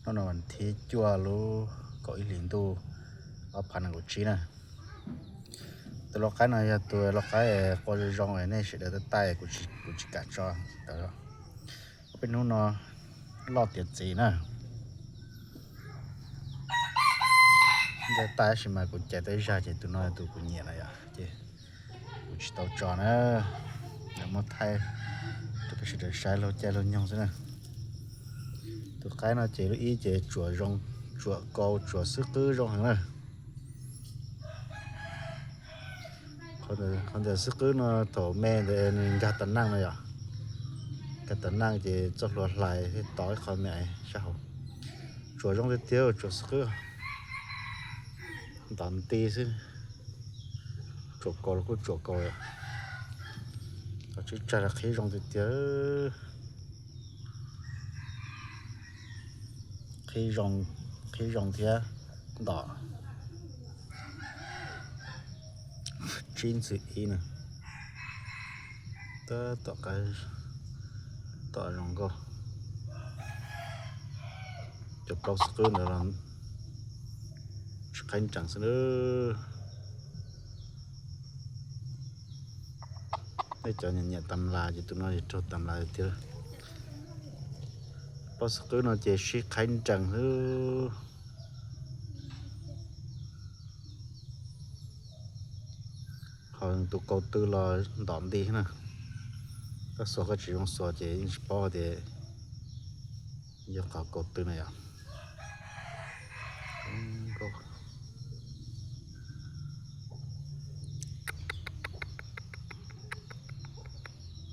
Hnub no thib cuaj lub kaum ib hlis ntuj ob phav nees nkaum tsib na. Tus lau qaib no yog tus lau qaib qua zoo zoo, nej sawv daws taij taij, kuv tsis kam tso tawm. Ob peb hnub no loj tiav txiv na. Taij taij tab sis mas kuv cais tej zag ces tus no tus kuv nyiam na yom, ces kuv tsis tau tso na. Muab thaij rau peb sawv daws saib laug caij laug nyoog xwb na. Tus qaib no ces lub ib ces tsuam zoo, tsuam kaus tsuam xwb qwb zoo heev na. Qhov ntawm xwb qwb no thaum me ntawd nws nkag tas neej no yom. Nkag tas neej ces txoj hlua hlais thiaj tov ib qho me sab hauv. Tsuam zoo tiag tiag tsuam xwb qwb. Ntom nti xwb. Tsuam kaus los kuj tsuam kaus. Tov tsib tsag los qhib zoo tiag tiag. Qhib zoo thiab ntom. Tsib ntxwv ib na. Tab tom qab, tom zoo nkauj. Cov plaub xwb qwb ntawd los tsis qhaib nrees xwb na. Nej cov nyiam nyiam tas las ces tus no raug tas las tiag. Plaub xwb qwb no ces sib qhaib nrees xwb. Ho tus kaus tw los ntom nti na. Koj xuas koj tsis zoo xuas ces yeej tsis paub tias yog qhov kaus tw na yom.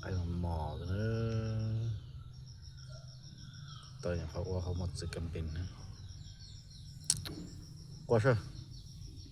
Qaib mos mos, tau nyuam qhuav ua qhov mos txwv kas npes. Qua sab.